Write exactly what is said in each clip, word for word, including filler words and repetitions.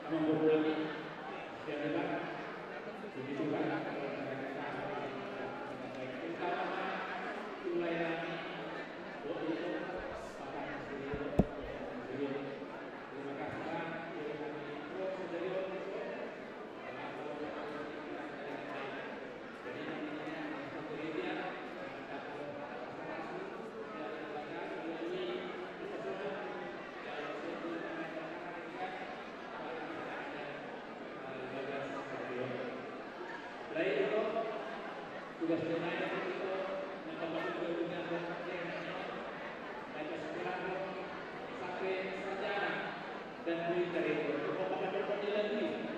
Nomor nami, siapa? Puji Tuhan, kalau ada kita, terutama mulai nami, buat itu, Bapak Sudiro, Sudiro. Terima kasih, Bang. Terima kasih, Bro, Sudiro. Tugas pemain itu, yang dapat juga, baca sekolah, sampai sarjana, dan militer itu, untuk memperdalam diri.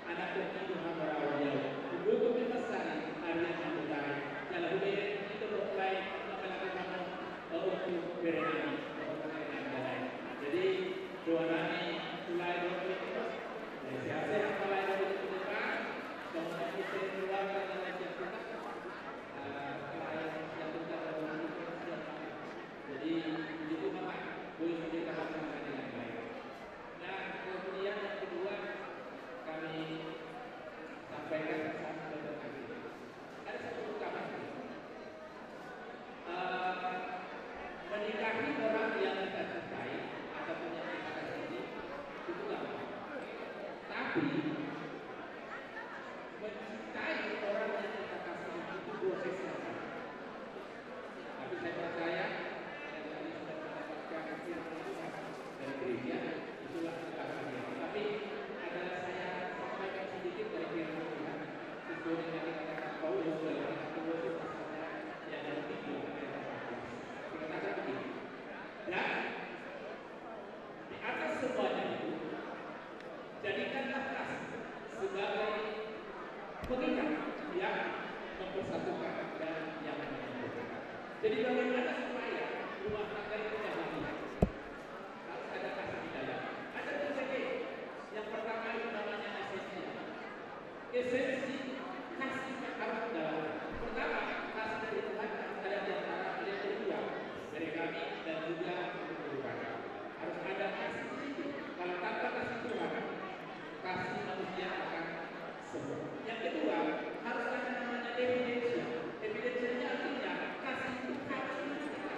Anak tertidur hamba rawon jauh. Dua puluh lima sari, hari yang mampu tarik. Jalan budaya itu berulai, maka lakukan, eh, untuk berenang. Jadi, doa nami, mulai dua puluh lima. Jadi, sehat-sehat, mulai dari ke depan. Semoga kita keluarga dan lain sebagainya. Eh, pelayan yang besar dan lain sebagainya. Jadi, begitu, Bapak. Boleh kita laksanakan dengan baik. Nah, kemudian yang kedua, kami sampaikan pesan dan terima kasih. Ada satu ungkapan. Eh, menikahi orang yang kita cintai ataupun yang kita kasihi, itu gampang. Tapi, mencintai orang yang kita kasihi itu prosesnya. Tapi saya percaya, yang tadi sudah mendapatkan firman Tuhan dari gereja, itulah kekasihnya. Tapi ada saya sampaikan sedikit dari firman Tuhan, sesuai dengan kata-kata Paulus dalam Kolose pasal yang ketiga ayat empat belas. Dikatakan begini, dan di atas semuanya itu, jadikanlah kasih sebagai pengikat yang mempersatukan dan yang menyatukan. Jadi bagaimana supaya rumah tangga itu bahagia? Harus ada kasih di dalam. Ada tiga K. Yang pertama itu namanya esensial. Esensi kasih yang harus didalamkan. Pertama, kasih dari Tuhan harus ada di antara kalian berdua, dari kami dan juga untuk keluarga. Harus ada kasih di situ. Kalau tanpa kasih Tuhan, kasih manusia akan semu. Yang kedua, harus ada namanya evidensia. Evidensianya artinya kasih itu harus menunjukkan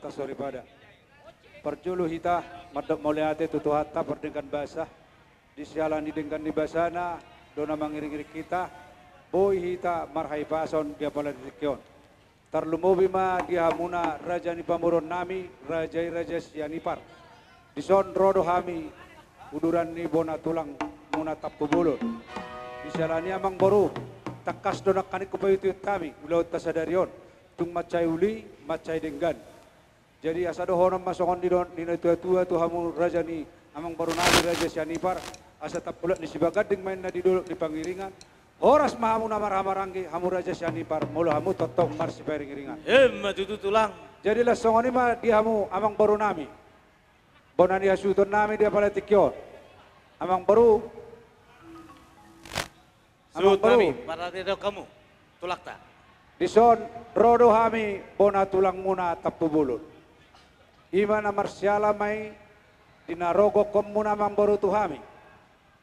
Tasoripada. Parjolo hita mandok mauliate tu Tuhanta pardenggan basa. Di siala ni denggan ni basana do na mangiringiring hita, boi hita marhahipason di apala di tingki on. Tarlumobi ma di hamuna raja ni pamoruon nami, raja i Raja Sianipar. Dison ro do hami uduran ni bona tulang muna Tampubolon. Di siala ni i amang boru, tangkas do nangkaning hupaihutihut hami ulaonta sadari on, tung mansai uli, mansai denggan. Jadi asa dohonon ma songon nidok ni natuatua tu hamu raja ni amang boru nami Raja Sianipar, asa tampulat ni sibaganding ma inna di dolok ni pangiringan. Horas ma hamu na marhamaranggi, hamu Raja Sianipar, molo hamu tongtong marsipairingiringan. Emma tutu tulang. Jadi laos songon i ma di hamu amang boru nami, bona ni hasuhuton nami di apala tingki on. Amang boru, amang boru, suhut nami, parade do hamu tulangta. Dison ro do hami bona tulang muna Tampubolon. I ma na marsiala ma i di na ro gokhon muna amang boru tu hami.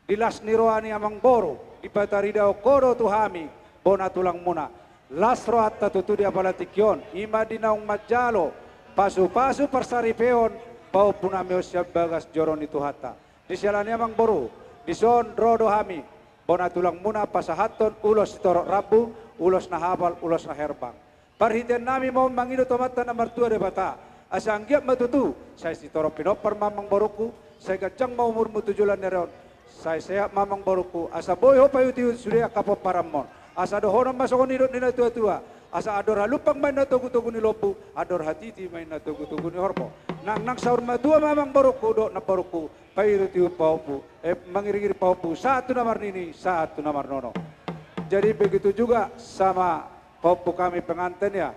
Di las ni roha ni amang boru, dipataridahon ho do tu hami bona tulang muna. Las rohanta tutu di apala tingki on, i ma di naung manjalo pasupasu parsaripeon pahompu nami on sian bagas joro ni Tuhanta. Di siala ni i amang boru, dison ro do hami bona tulang muna pasahathon ulos sitorop rambu, ulos na hapal, ulos na herbang. Parhitean nami ma on mangido tu Amanta na martua Debata, asa anggiat ma tutu sai sitorop pinompar ma amang borungku, sai ganjang ma umurmu tu joloan ni ari on, sai sehat ma amang borungku, asa boi ho paihutihut sude angka pomparanmon. Asa dohonon ma songon nidok ni natuatua, asa andor halumpang ma inna togutogu ni lombu, andor hatiti ma inna togutogu ni horbo. Nangnang saur matua ma amang borungku dohot namborungku, paihutihut pahompu, eh, mangiringiring pahompu, sahat tu na marnini, sahat tu na marnono. Jadi begitu juga sama pahompu kami pengantin ya.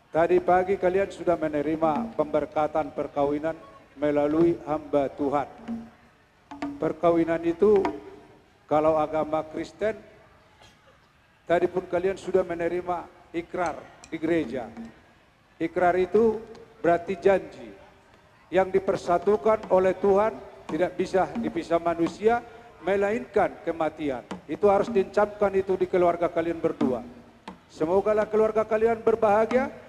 Tadi pagi kalian sudah menerima pemberkatan perkawinan melalui hamba Tuhan. Perkawinan itu kalau agama Kristen, tadi pun kalian sudah menerima ikrar di gereja. Ikrar itu berarti janji yang dipersatukan oleh Tuhan, tidak bisa dipisah manusia, melainkan kematian. Itu harus dicamkan itu di keluarga kalian berdua. Semogalah keluarga kalian berbahagia.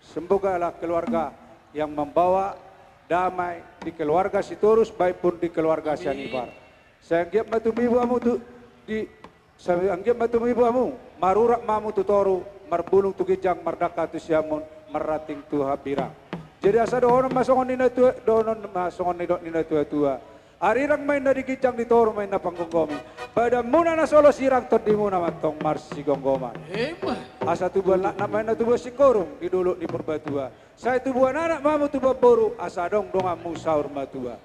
Semogalah keluarga yang membawa damai di keluarga Sitorus, baik pun di keluarga Sianipar. Sai anggiat ma tumibu hamu tu di, sai anggiat ma tumibu hamu, marurat ma hamu tu toru, marbulung tu ginjang, mardangka tu siamun, marranting tu hambirang. Jadi asa dohonon ma songon ni natua, dohonon ma songon nidok ni natuatua. Arirang ma inna di ginjang, di toru ma inna panggomgomi. Badanmuna na so loas sirang, tondimuna ma antong marsigomgoman. Emma. Asa tubuan laknat ma inna tubuan singkoru di dolok ni Purbatua. Sai tubuan anak ma hamu tubuan boru, asa adong donganmu saur matua.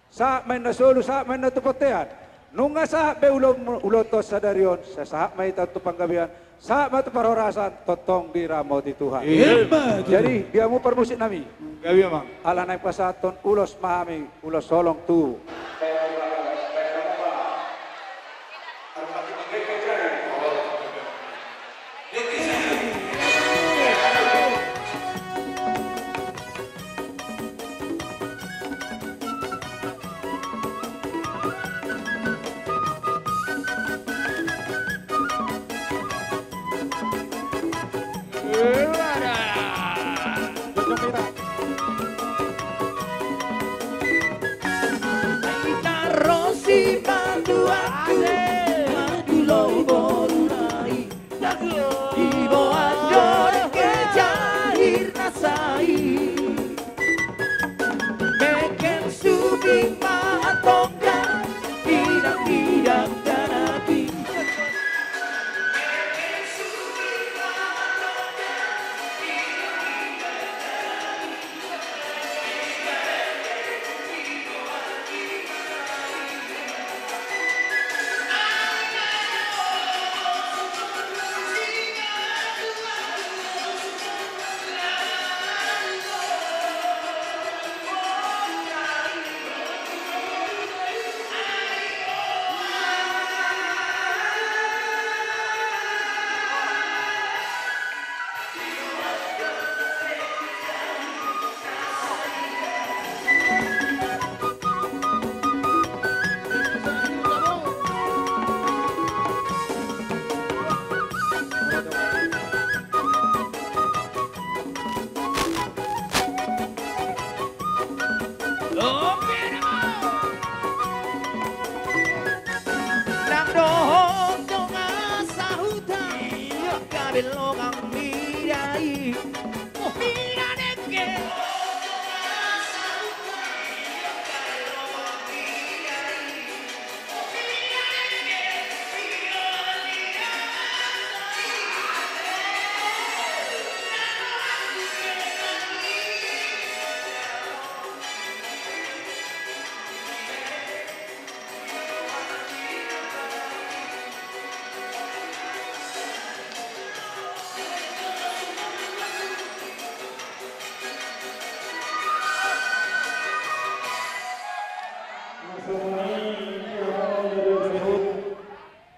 Sahat ma inna solu, sahat ma inna tu bontean. Nunga sahat be ulaonmu, ulaonta sadari on, sai sahat ma hita tu panggabean, sahat ma tu parhorasan, tongtong diramoti Tuhan. Emma tutu. Jadi di hamu parmusik nami. Gabe amang. Ala naeng pasahathon ulos ma hami, ulos holong tu.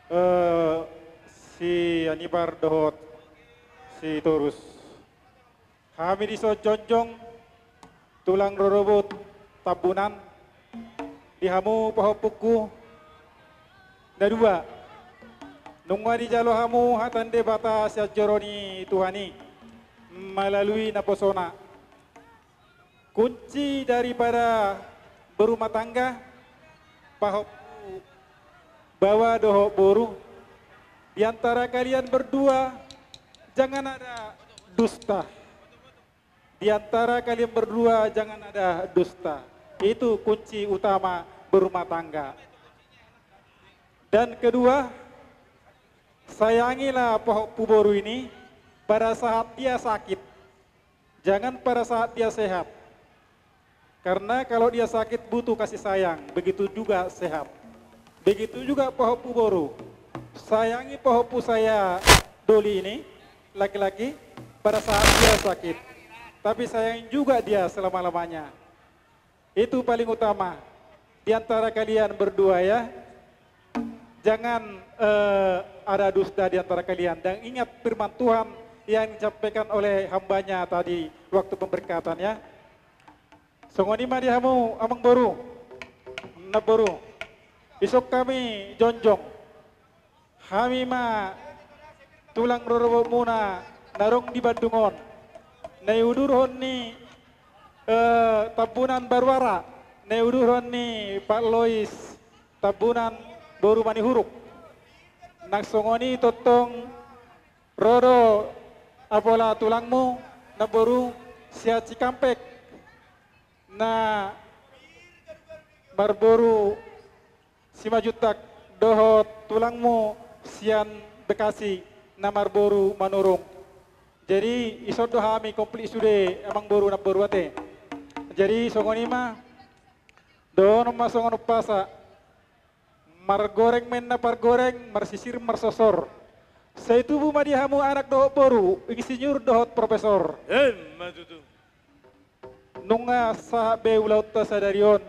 Eh, si Anipar dohot si Torus. Hami dison jongjong, tulang rorobot Tambunan, di hamu pahompungku na dua. Nunga dijalo hamu hata ni Debata sian joro ni Tuhan i, melalui naposona. Kunci daripada berumah tangga, pahompu baoa dohot boru, di antara kalian berdua jangan ada dusta. Di antara kalian berdua jangan ada dusta. Itu kunci utama berumah tangga. Dan kedua, sayangilah pahompu boru ini pada saat dia sakit. Jangan pada saat dia sehat. Karena kalau dia sakit butuh kasih sayang, begitu juga sehat. Begitu juga pahompu boru. Sayangi pahompu saya Doli ini, laki-laki, pada saat dia sakit. Tapi sayangi juga dia selama-lamanya. Itu paling utama di antara kalian berdua ya. Jangan eh, ada dusta di antara kalian. Dan ingat firman Tuhan yang disampaikan oleh hambanya tadi waktu pemberkatan ya. Songon i ma di hamu amang boru, namboru. Dison hami jongjong. Hami ma tulang rorobotmuna na adong di Bandung on. Na iudurhon ni eh, Tambunan Baruara. Na iudurhon ni Pak Lois Tambunan boru Manihuruk. Nang songon i tongtong ro do apala tulangmu namboru sian Cikampek na marboru Simanjuntak dohot tulangmu sian Bekasi na marboru Manurung. Jadi dison do hami komplit sude amang boru namboru ate. Jadi songon i ma. Dohonon ma songon umpasa. Margoreng ma inna pargoreng, marsisir marsosor. Sai tubu ma di hamu anak dohot boru, insinyur dohot profesor. Emma tutu. Nunga sahat be ulaonta sadari on.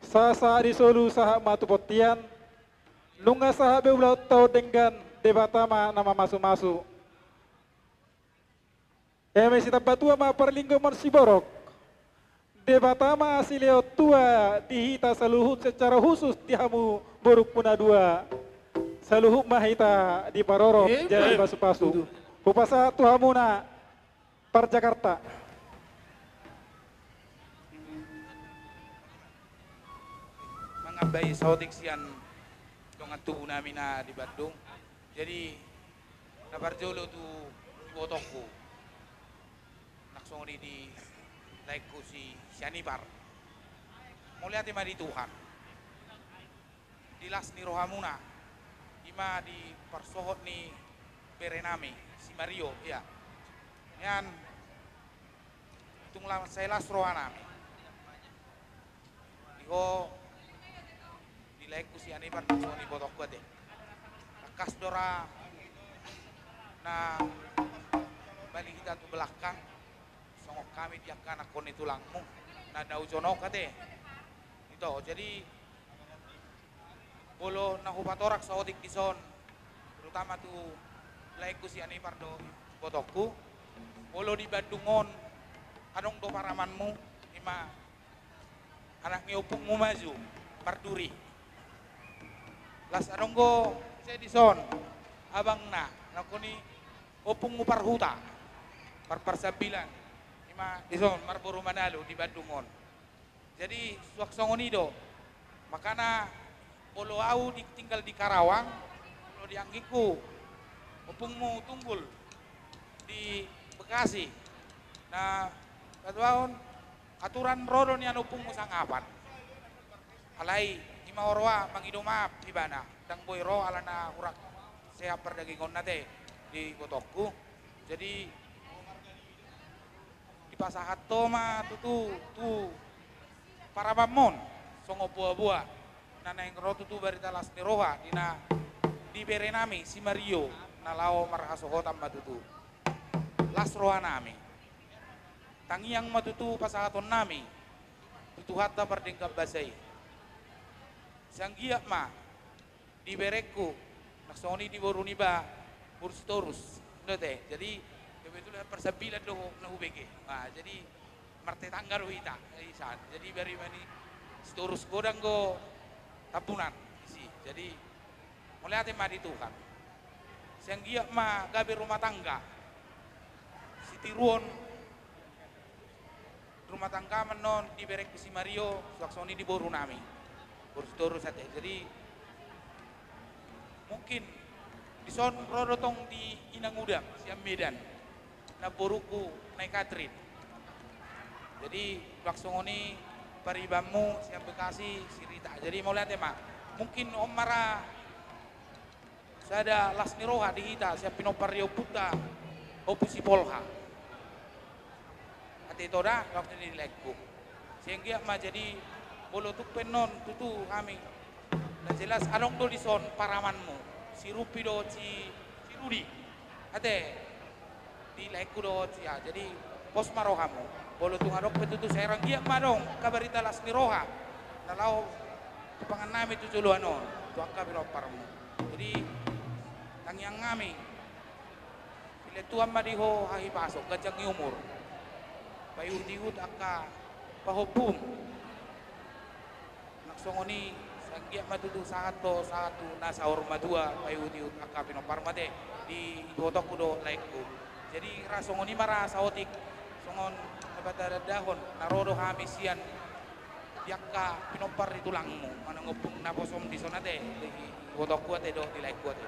Sahat-sahat di solu sahat ma tu bontean. Nunga sahat be ulaonta on denggan, Debata ma na mamasu-masu. Eme sitambatua ma parlinggoman siborok. Debata ma silehon tua di hita saluhut secara khusus di hamu borungku na dua. Saluhut ma hita diparorot. Emma. Jadi pasu-pasu. Tutu. Hupasahat tu hamuna par Jakarta. Mangambai saotik sian dongan tubu nami na di Bandung. Jadi na parjolo tu ibotongku, nang songon i di laengku si Sianipar. Mauliate ma di Tuhan di las ni rohamuna, i ma di parsohot ni bere nami si Mario, ia. Nian tung lam sai las roha nami. Di ho, di laengku si Anipar, di songon i ibotongku ate. Tangkas do ra na bali hita tu belakang, songon hami di angka anakkon ni tulangmu na dao jonok ate. Ito, jadi molo na hupatorang saotik dison, terutama tu laengku si Anipar dohot ibotongku, molo di Bandung on adong do paramanmu, i ma anak ni ompungmu Maju, Parduri. Las adong do muse dison abangna, nangkon i ompungmu Parhuta, Par-, Parsambilan, i ma dison marboru Manalu di Bandung on. Jadi suang songon i do. Makana molo au di, tinggal di Karawang, molo di anggingku Ompungmu Tunggul di Bekasi. Na, patuahon, aturan ro do nian ompungmu sangapan. Alai, i ma huroha mangido maaf ibana. Ndang boi ro alana hurang sehat pardagingonna te di ibotongku. Jadi, dipasahat ho ma tutu tu paramanmon songon boaboa na naeng ro tutu barita las ni roha di na di berenami si Mario na laho marhasohotan ma tutu. Las rohanami. Tangiang ma tutu pasahatonnami tu Tuhanta pardenggan basa i. Sai anggiat ma di berengku, nang songon i di boru niba, boru Sitorus. Ndo te. Jadi, kebetulan parsambilan do na hubege. Nah, jadi martetangga do hita, eh, isan. Jadi, bari mani Sitorus godang do Tambunan, isi. Jadi, mauliate ma di Tuhan. Sai anggiat ma gabe rumah tangga. Sitiruon rumah tangga ma annon di berengku si Mario, suang songon i di borunami. Boru Sitorus ate. Jadi, mungkin dison ro do tong di inang udam, sian Medan. Na borungku Nai Katrin. Jadi, suang songon i paribanmu, sian Bekasi, si Rita. Jadi, mauliate ma. Mungkin on ma ra sada las ni roha di hita, sian pinompar ni ompunta, Ompu Sipolha. Ate ito da, waktu di laengku. Sai anggiat ma jadi molo tung pe annon tutu hami. Na jelas adong do dison paramanmu. Si Rupi dohot si, si Rudi. Ate, di laengku dohot si, ah, jadi pos ma rohamu. Molo tung adong pe tutu, sai anggiat ma adong angka barita las ni roha na laho tu pangannami tu joloan on, tu angka pinomparmu. Jadi, tangiangnami, pilatuan ma di ho hahipason, ganjang ni umur. Paihutihut angka pahompum. Nang songon i, sai anggiat ma tutu sahat do, sahat tu na saur matua, paihutihut angka pinomparmu ate, di ibotongku dohot laengku. Jadi, ra songon i ma ra saotik, songon na patandahon, na ro do hami sian di angka pinompar ni tulangmu, manang ompung naposom dison ate, di ibotongku ate dohot di laengku ate.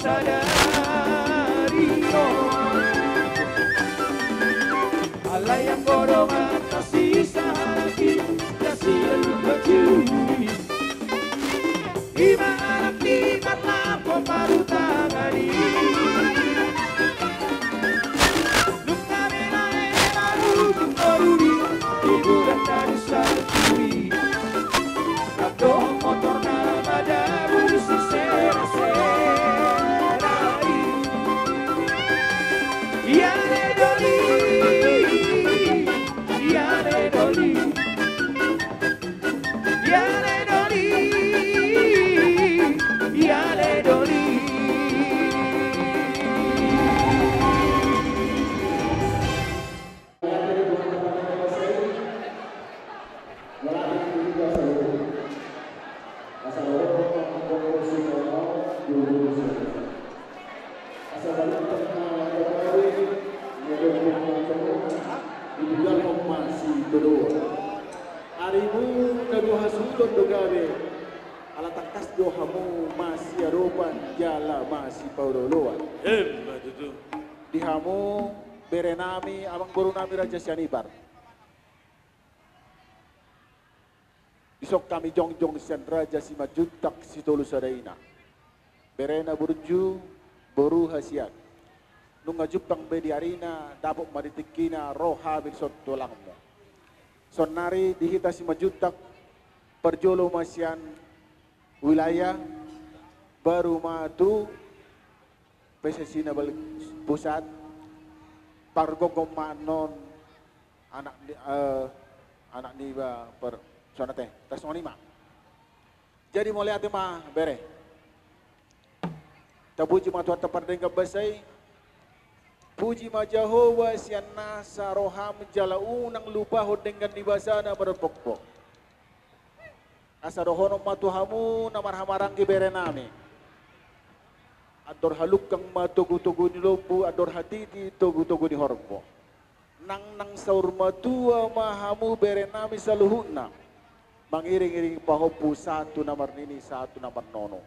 Sadari on. Alai anggo dongan na sisahali, na sialup bajui. Ima anak ni marlapo marutangani. Nunga belae marujung marudi, hiburan na dosa turi. Dohot motor na madabu sisera-sera i. Ia le doli, ia le doli, ia le doli, ia le doli. Arimu na dua hasuhuton do gabe, ala tangkas do hamu masiadopan jala masipaolooloan. Emma tutu. Di hamu berenami, amangborunami Raja Sianipar. Dison hami jongjong sian Raja Simanjuntak Sitolusada Ina. Berena burju, boru hasian. Nunga jumpang be di arina, dapot ma di tingkina, ro hami dison tu halangmu. Saonnari di hita Simanjuntak, parjolo ma sian wilayah, baru ma tu P S S I na balik pusat, pargomgom ma annon anak ni, eh, anak niba per, songon i ma. Jadi mauliate ma bere. Tapuji ma Tuhanta pardenggan basa i. Puji ma Jahowa sian nasa roham jala unang lupahon denggan ni basana marombohomboh. Asa dohonon ma tu hamu na marhahamaranggi berenami. Andor halungkang ma togutogu ni lombu, andor hatiti togutogu ni horbo. Nangnang saur matua ma hamu berenami saluhutna. Mangiringiring pahompu sahat tu na marnini sahat tu na marnono.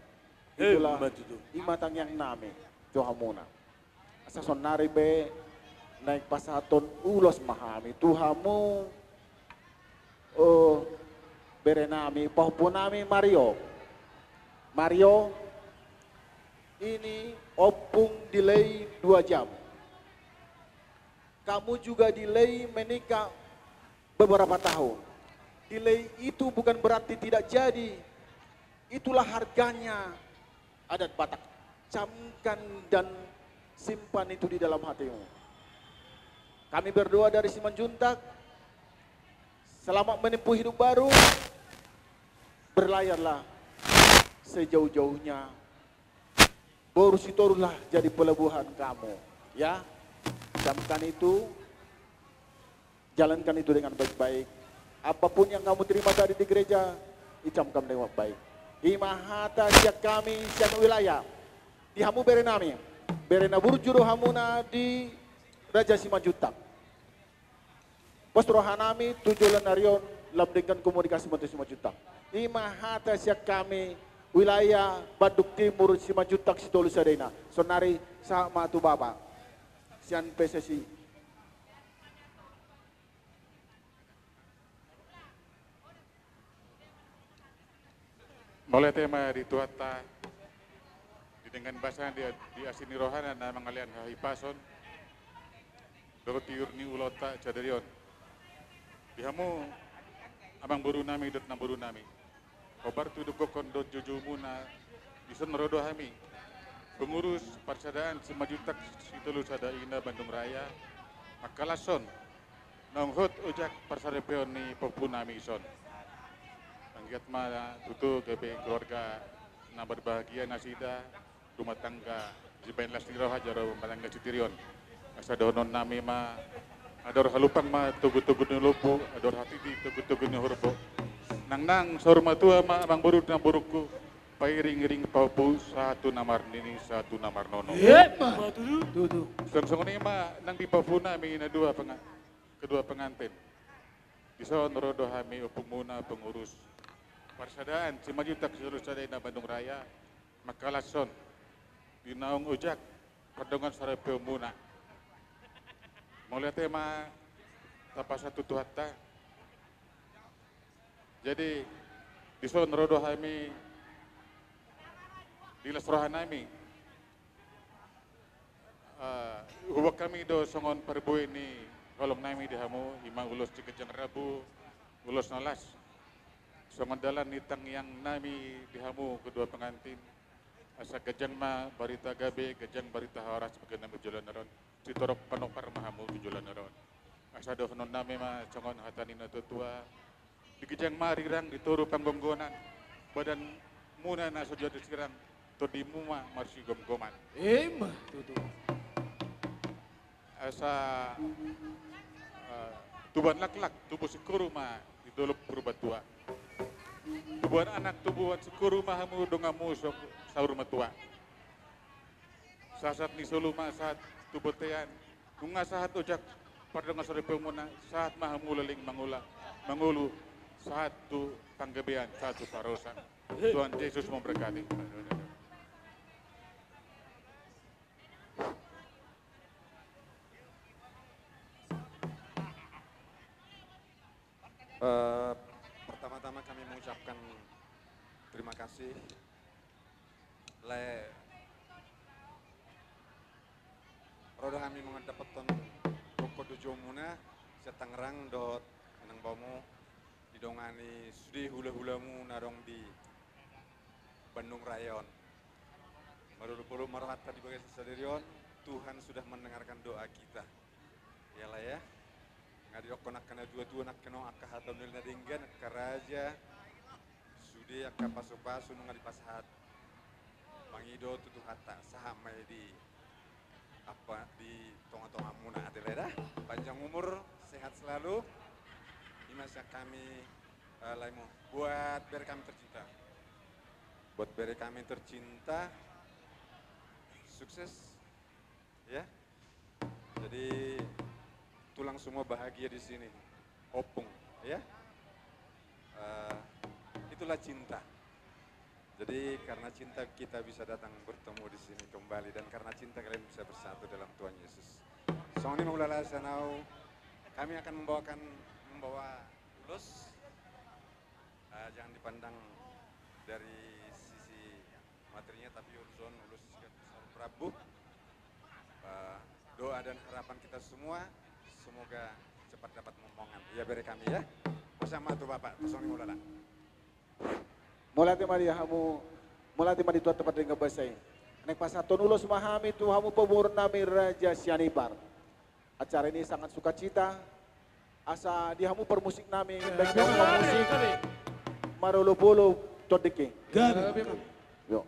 Itulah, emma tutu, i ma tangiangnami tu hamuna. Asa saonnari pe naeng pasahathon ulos ma hami tu hamu, o, berenami, pahompunami Mario. Mario, ini ompung delay dua jam. Kamu juga delay menikah beberapa tahun. Delay itu bukan berarti tidak jadi. Itulah harganya adat Batak. Camkan dan simpan itu di dalam hatimu. Kami berdoa dari Simanjuntak, selamat menempuh hidup baru, berlayarlah sejauh-jauhnya. Boru Sitoruslah jadi pelabuhan kamu, ya. Camkan itu, jalankan itu dengan baik-baik. Apapun yang kamu terima tadi di gereja, icamkan dengan baik. I ma hata sian hami, sian wilayah. Di hamu berenami, bere na burju do hamuna di Raja Simanjuntak. Pos rohanami tu joloan ni ari on, lam denggan komunikasi ma tu Simanjuntak. I ma hata sian hami, wilayah Bandung Timur, Simanjuntak Sitolusada Ina. Saonnari sahat ma tu Bapak sian P S S I. Mauliate ma di Tuhanta, di denggan basana, di, di asi ni rohana na mangalean hahipason dohot tiur ni ulaonta sadari on. Di hamu amangborunami dohot namborunami, hombar tu dungkokkon dohot joujoumuna, dison ro do hami, pengurus Parsadaan Simanjuntak Sitolusada Ina Bandung Raya, mangkalashon naung hot ojak parsaripeon ni pahompunami dison. Anggiat ma tutu gabe keluarga na berbahagia nasida, rumah tangga sibahen las ni roha jala rumah tangga sitiri on. Asa dohononnami ma, andor halumpang ma togutogu ni lombu, andor hatiti togutogu ni horbo. Nangnang saur matua ma amangboru namborungku, pairingiring pahompu sahat tu na marnini sahat tu na marnono. Emma tutu. Songon i ma nang di pahompunami na dua penga-, kedua pengantin. Dison ro do hami ompungmuna pengurus Parsadaan Simanjuntak Sitolusada Ina Bandung Raya, mangkalashon di naung ojak pardongansaripeonmuna. Mauliate ma tapasahat tu Tuhanta. Jadi, dison ro do hami di las rohanami. Eh, huboan hami do songon parbue ni holongnami di hamu, i ma ulos di ganjang rambu, ulos na las. Songon dalan ni tangiangnami di hamu kedua pengantin. Asa ganjang ma barita gabe, ganjang barita horas bagi hami tu joloan on. Sitorop panompar ma hamu tu joloan on. Asa dohononnami ma songon hata ni natuatua. Di ginjang ma rirang, di toru panggonggonan. Badanmuna na so jadi sirang, tondimu ma marsigomgoman. Ima tutu. Asa, eh, tubuan laklak, tubu singkoru ma di dolok Purbatua. Tubuan anak, tubuan singkoru ma hamu donganmu sa-, saur matua. Sahat-sahat ni solu ma sahat tu bontean. Nunga sahat ojak pardongansaripeonmuna, sahat ma hamu leleng mangula, mangolu, sahat tu panggabean, sahat tu parhorasan. Tuhan Jesus memberkati. Eh, pertama-tama kami mengucapkan terima kasih. Lae, ro do hami mangandapothon gokhon do joumuna, sian Tangerang dohot inang baomu, didongani sude hula-hulamu na adong di Bandung Raya on. Marolopolop ma rohanta di bagasan sadari on, Tuhan sudah mendengarkan doa kita. Iyalah ya. Nga didok angka natuatua nangkin on, angka hata na denggan, angka raja, sude angka pasupasu nunga dipasahat. Mangido tu Tuhanta, sahat ma i di apa, di tonga-tongamuna, ate lae da. Panjang umur, sehat selalu. Ima sian hami, eh, lae, buat bere kami tercinta. Buat bere kami tercinta, sukses. Ya. Jadi, tulang semua bahagia di sini. Ompung, ya. Eh, itulah cinta. Jadi, karena cinta kita bisa datang bertemu di sini kembali, dan karena cinta kalian bisa bersatu dalam Tuhan Yesus. Songon i ma, hulala, sian au, kami akan membawakan, membawa ulos. Eh, jangan dipandang dari sisi materinya, tapi ulos on ulos sigaduhan rambu. Eh, doa dan harapan kita semua, semoga cepat dapat momongan. Ia bere kami ya. Bersama tu Bapak, kosong ni mulala. Mauliate ma di hamu, mauliate ma di Tuhanta Pardenggan Basa i. Naeng pasahathon ulos ma hami tu hamu pamoruonnami Raja Sianipar. Acara ini sangat sukacita. Asa di hamu parmusik nami, baik hamu parmusik, marolopolop tondik i. Gabe. Yo.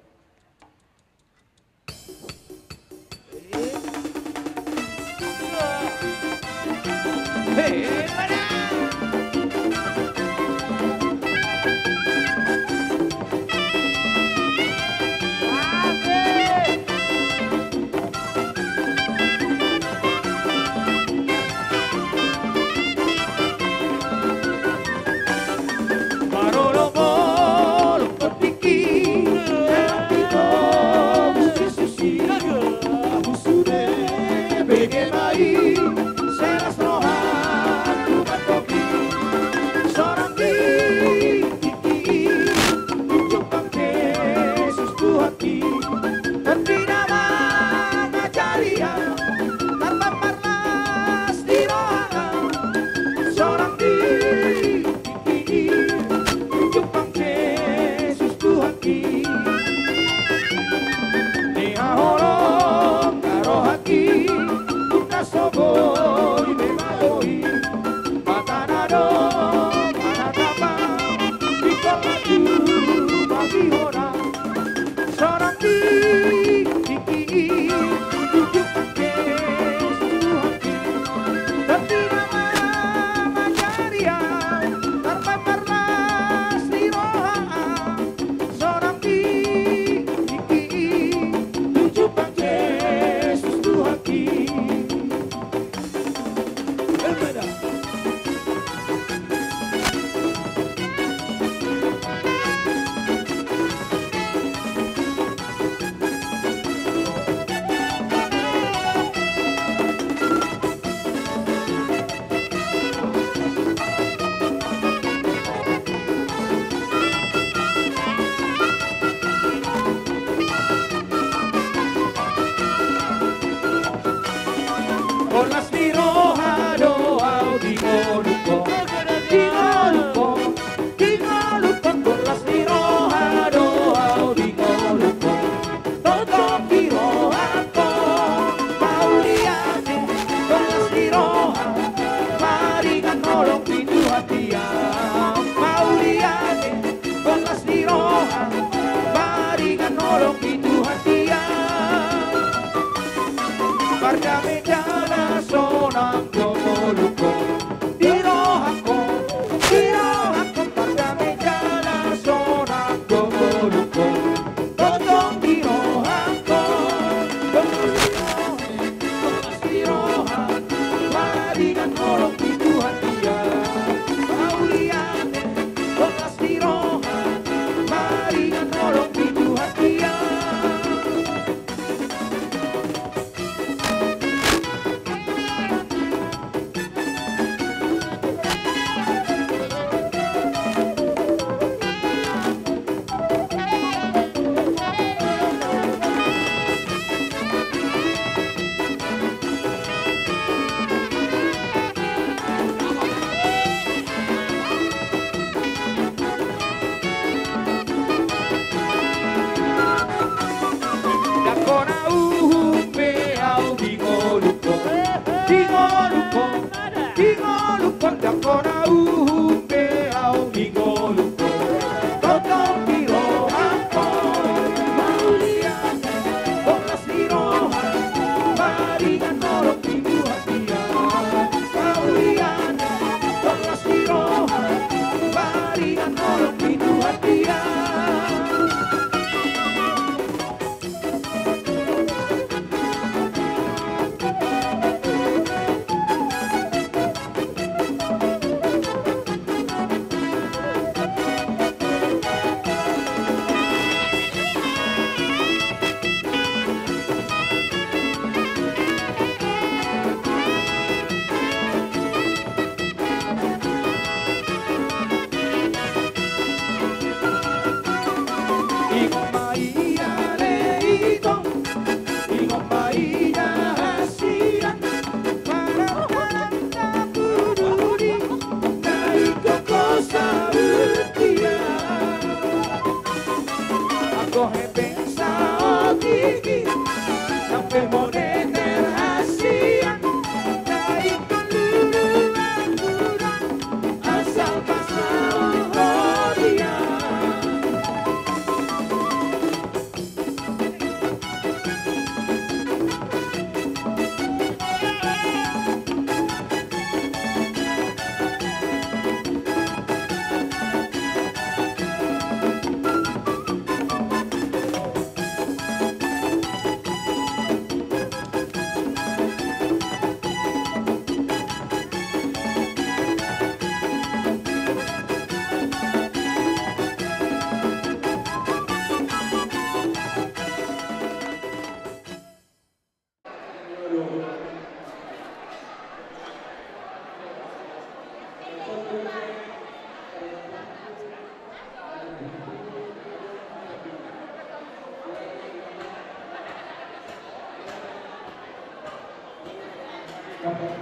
Jadi,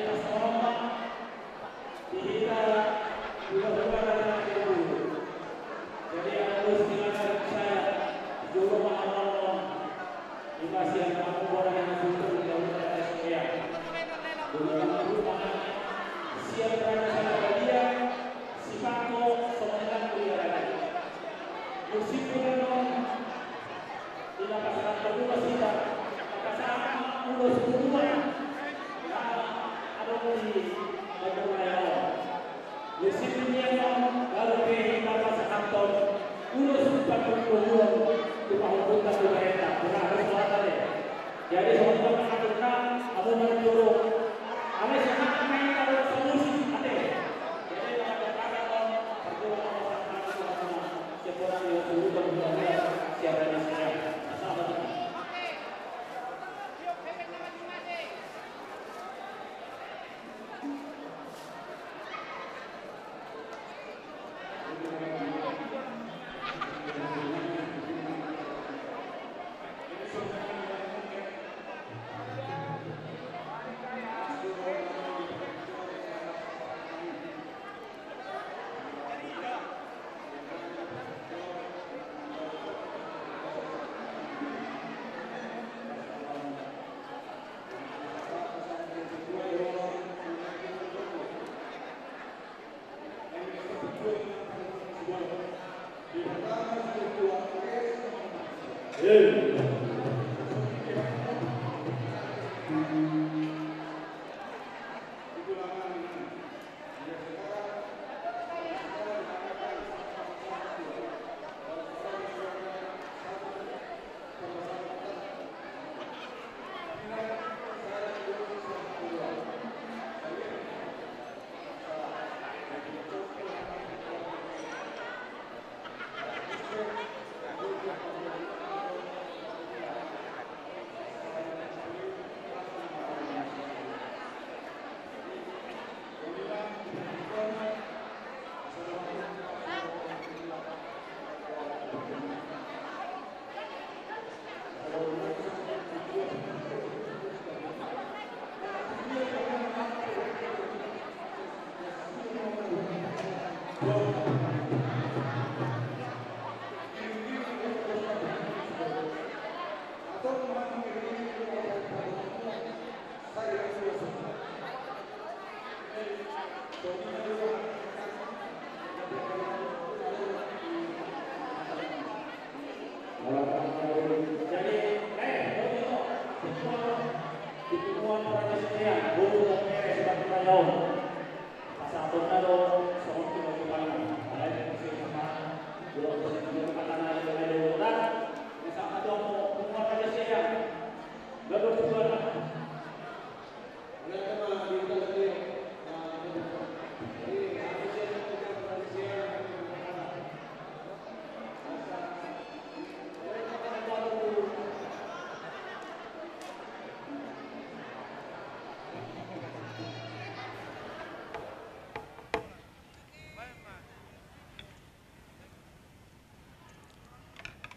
pas hormat, di hita, hula-hula dan anak ibu. Jadi, ada terus di mana saya, dulu malam-malam, di Masian, aku boleh dengan dulu, di dalam saya. Dulu dengan rumah, siap berada saya bagian, si Pako, semenjak kuliah lagi. Musik dengan Di na pasahat tolu ma hita, pasahat ma ulos tu dua. Na adong di Banjar Raya on. Musim demikian on, lalu pe hita pasahathon ulos tu pangkon tu pahompunta tu barenta. Benar, harus selatan ya. Jadi, songon i ma pasahathon na, amu manjolo. Alai sehat main kalau solusi, ate. Jadi, kalau ada on, perjuangan pasahat tu pahompunta.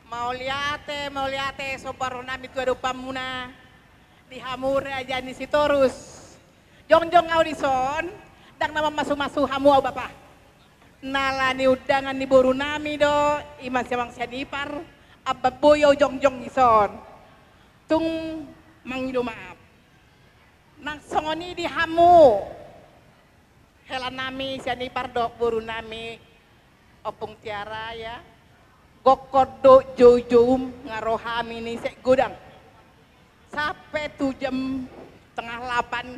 Mauliate, mauliate, somba roha nami tu adopanmuna, di hamu raja ni Sitorus. Jongjong au dison, ndang na mamasu-masu hamu au bapa. Nala ni undangan ni boru nami do, i ma si amang Sianipar, amban boi au jongjong dison. Tung mangido maaf. Nang songon i di hamu. Hela nami Sianipar dohot boru nami Ompung Tiara ya. Gokhon do jou-joum nga ro hami ni sek godang. Sampe tu jam tengah lapan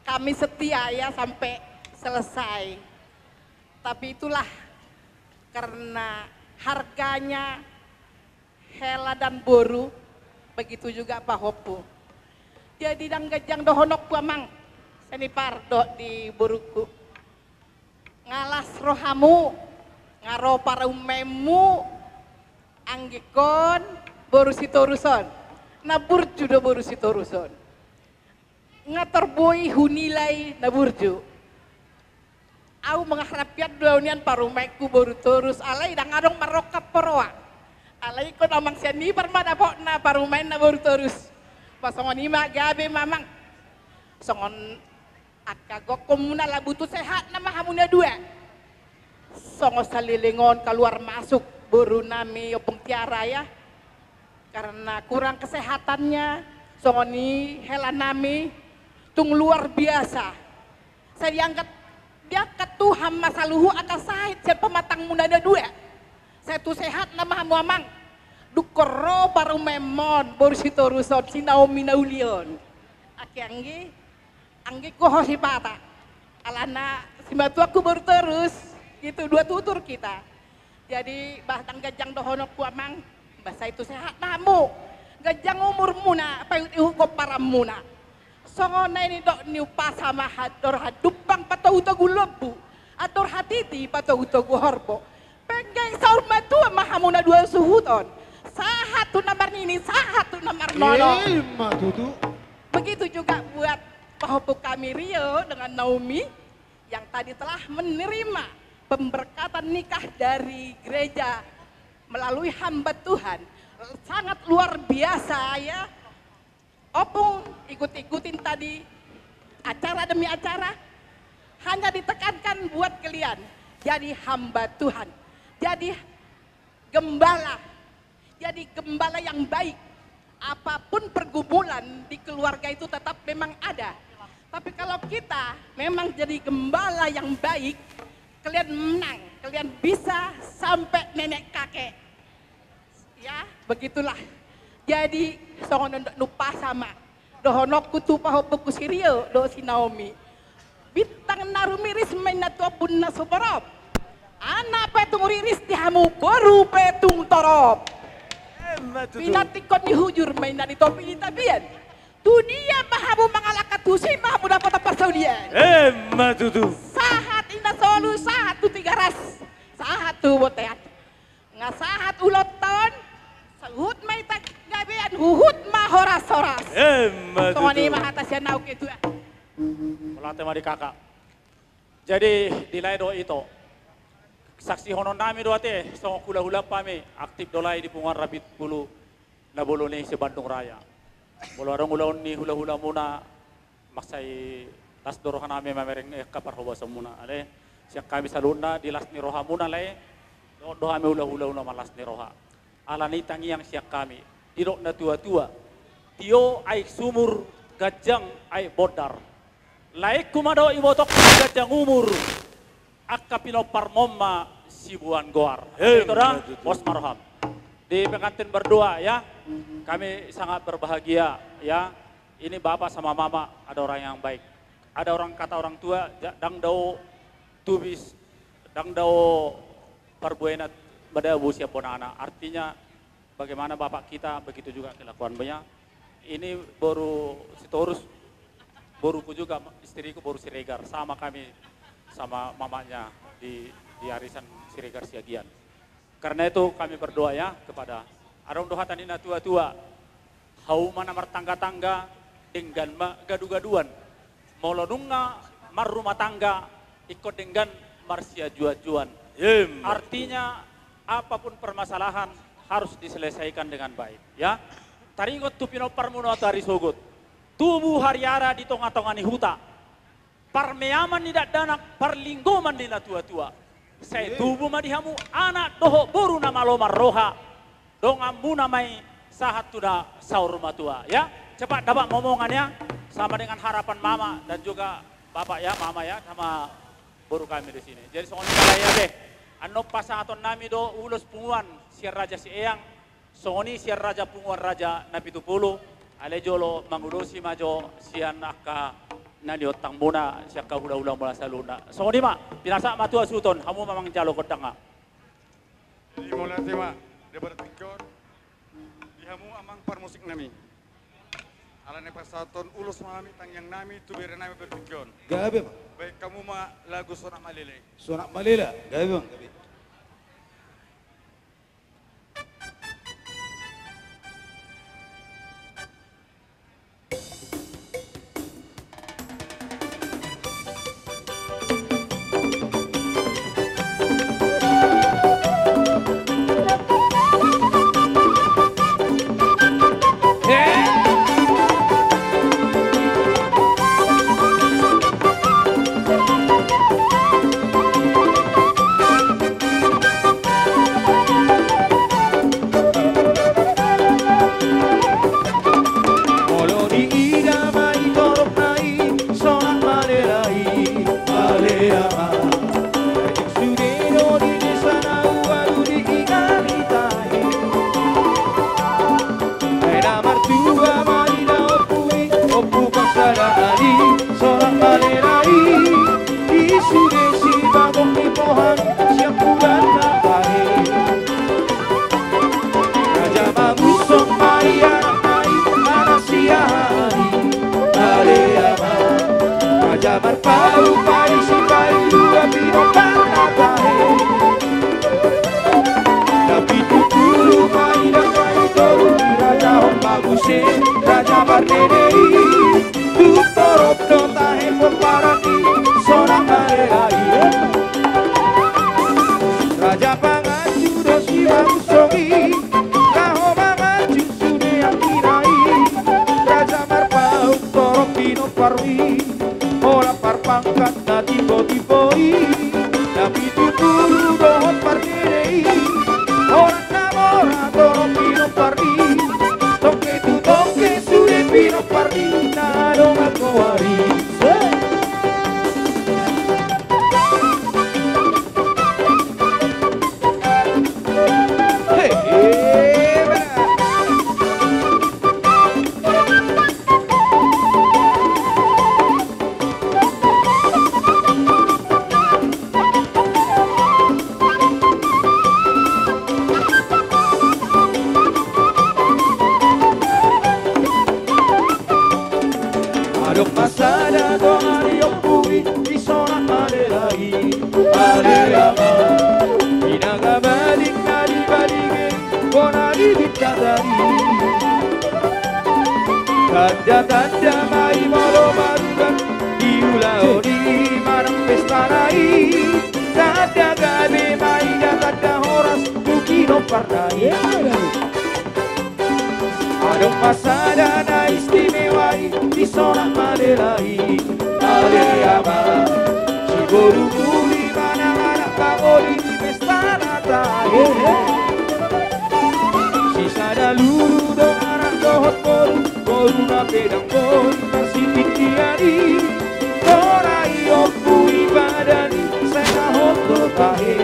kami setia ya sampe selesai. Tapi itulah karena harganya Hela dan boru, begitu juga pahompu. Jadi ndang ganjang dohononku amang, Sianipar dohot di boruku. Nga las rohamu, nga ro parumaenmu, anggikon, boru Sitorus on. Na burju do boru Sitorus on. Nga torboi hunilai na burju. Au mangharap hian do au nian parumaenku boru torus, alai ndang adong marrongkap poroa. Alai ingkon amang sian Nipar ma dapotna parumaenna boru torus. Ba songon i ma, gabe ma amang. Songon angka gokhonmuna, labutu sehatna ma hamu na dua. Songon saleleng on kaluar masuk boru nami Ompung Tiara ya. Karena kurang kesehatannya, songon i hela nami tung luar biasa. Sai diangkat, diangkat Tuhan ma saluhut angka sahit sian pamatangmuna na dua. Sai tu sehatna ma hamu amang. Dung ro parumaenmon boru Sitorus on, si Naomi na uli on. Angke anggi, anggiku ho sipata. Alana simatuangku boru torus, gitu, dua tutur kita. Jadi bah ndang ganjang dohononku amang, ba sai tu sehatna hamu. Ganjang umurmuna, paihut-ihut pomparanmuna. Songon na nidok ni umpasa ma, andor hadumpang patogu-togu lombu, andor hatiti patogu-togu horbo. Penggeng saur matua ma hamu na dua suhut on. Sahat tu na marnini, sahat tu na marnono. Ima tutu. Begitu juga buat pahompu kami Rio dengan Naomi yang tadi telah menerima pemberkatan nikah dari gereja melalui hamba Tuhan. Sangat luar biasa ya. Ompung ikut-ikutin tadi acara demi acara, hanya ditekankan buat kalian jadi hamba Tuhan, jadi gembala, jadi gembala yang baik. Apapun pergumulan di keluarga itu tetap memang ada. Tapi kalau kita memang jadi gembala yang baik, kalian menang, kalian bisa sampai nenek kakek. Ya, begitulah. Jadi songon na nidok ni umpasa ma dohononku tu pahompuku si Rio dohot si Naomi. Bintang na rumiris ma inna tu ombun na sumorop. Anak pe tung riris di hamu, boru pe tung torop. Ima tutu. Pinantikkon ni hujur ma inna di topi ni tapian. Tu dia ma hamu mangalangka, tusi ma hamu dapotan parsaulian. Ima tutu. Sahat inna solu, sahat tu Tigaras, sahat tu bontean. Nga sahat ulaonta on, sahat ma hita gabean, huhut ma horas-horas. Ima tutu. Songon i ma hata sian ahu ketua. Mauliate ma di kakak. Jadi di lae do ito. Saksihonon nami do ate, songon hula-hula hami, aktif do lae di Punguan Rapi Pulu na bolon i se-Bandung Raya. Molo adong ulaon ni hula-hula muna, mansai las do roha nami mamereng angka parhobason muna, ale. Sian hami saluhutna di las ni roha muna lae, dohot do hami hula-hula muna ma las ni roha. Alani tangiang sian hami, didok na tua-tua, tio aek sumur, ganjang aek bondar. Laengku ma dohot ibotongku ganjang umur, angka pinomparmon ma siboan goar. Ima tutu. Ito da, pos ma roham. Di pengantin berdua ya, kami sangat berbahagia ya. Ini bapak sama mama ada orang yang baik. Ada orang, kata orang tua, ja-, ndang dao tubis, ndang dao parbuena madabu sian bonana. Artinya bagaimana bapak kita, begitu juga kelakuannya. Ini boru Sitorus, boruku juga, istriku boru Siregar, sama kami sama mamanya di, di arisan Siregar Siagian. Karena itu kami berdoa ya kepada, adong do hata ni na tua-tua, hauma na martangga-tangga, denggan ma gadu-gaduan. Molo nunga marrumah tangga, ingkon denggan marsiajuan-juan. Ima tutu. Artinya, apapun permasalahan harus diselesaikan dengan baik, ya. Taringot tu pinomparmuna tu ari sogot. Tubu hariara di tonga-tonga ni huta. Parmeaman ni dakdanak, parlinggoman ni na tua-tua. Sai tubu ma di hamu anak dohot boru na malo marroha. Donganmuna ma i sahat tu na saur matua, ya. Cepat dapat ma omongan, ya. Sama dengan harapan mama dan juga bapak, ya, mama, ya, sama boru kami di sini. Jadi songon i ma lae, ya, be. Annon pasahaton nami do ulos punguan sian Raja Sieang, songon i sian Raja Punguan Raja Napitupulu, alai jolo mangulosi ma jo sian angka na niontangmuna, sian angka hula-hulamuna saluhutna. Songon i ma, pinasahat ma tu hasuhuton, hamu ma manjalo gondangna. Jadi mauliate ma di partingkian on, di hamu amang parmusik nami. Alani pasahaton ulos ma hami, tangiang nami tu bere nami partingkian on. Gabe ma. Baen hamu ma lagu Sonak Malele. Sonak Malele, gabe ma, gabe. sian bulan na tahe. Raja mangusung ma i anakna i, anak siahaan i, ale ama. Raja marpaung ma i sipaidua pinompar na tahe. Tapi tutu ma i dangka i toru, raja on ma muse, raja parnede i. Tu torop do tahe pomparan i, sonang ma dela i. Raja panganju do si mangusung i, laho manganju sude angkina i. Raja marpaung torop pinompar i, holan parpangkat na timbo-timbo i. Na pitu pulu dohot parnede i, holan na mora torop pinompar i. Tongke tu tongke sude pinompar i, na dongan goar i. He, he, bana. Adong ma sada dongan ni ompu i, di sonang ma dela i, ale ama. Di na gabaling na di balinge, bona di bintang tadi. Tanda-tanda ma i molo marudan, di ulaon i manang pesta na i. Tanda gabe ma i da tanda horas tu pinomparna i. Adong ma sada na istimewa i, di sonang ma dela i, ale ama. Si boru muli manang anak pangoli di pesta na tahe. Sisada lulu do anak dohot boru, boru na pe dang boi marsitindian i. Tora i ompu i badan i, sai na hot do tahe.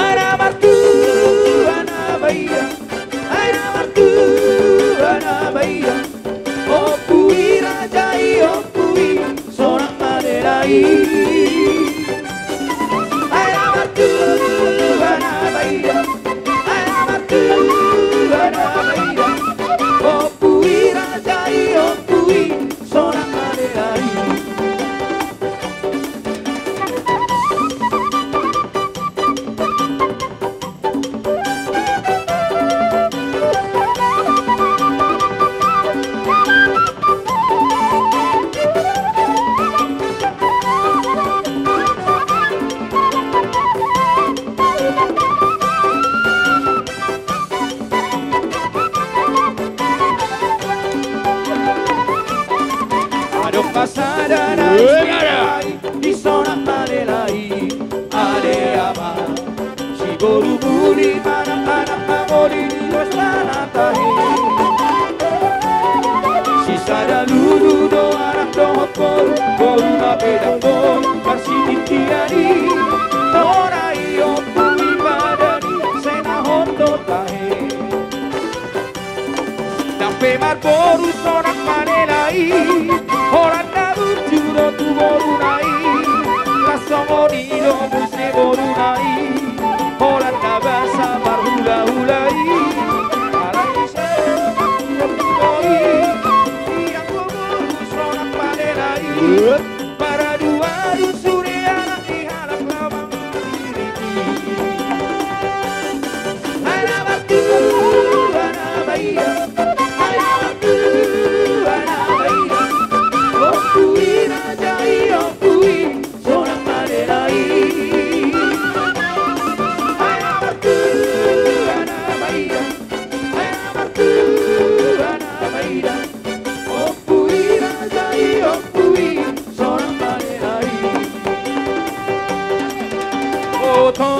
Ai na martua na badia, ai na martua na badia. Ompu i raja i, ompu i, sonang ma dela i. Ai na martua na badia, ai na martua na badia. Ompu i raja i, ompu i, sonang ma dela i. Adong ma sada na istimewa i, di sonang ma dela i, ale ama. Si boru muli manang anak pangoli di pesta na tahe. Sisada lulu do anak dohot boru, boru na pe dang boi marsitindian i. Tora i ompu i badan i, sai na hot do tahe. Ndang pe marboru sonang ma dela i, holan na burju do tu boruna i. Las songon i do muse boruna i, holan na basa marhulahula i. Alai sai do i, ndang pe marboru sonang ma dela i. Maradu-adu sude anak ni halak Labang. Ai na martua na badia, ai na martua na badia. Ompu i raja i, ompu i, sonang ma dela i. Ai na martua na badia, ai na martua na badia. Ompu i raja i, ompu i, sonang ma dela i. Oto,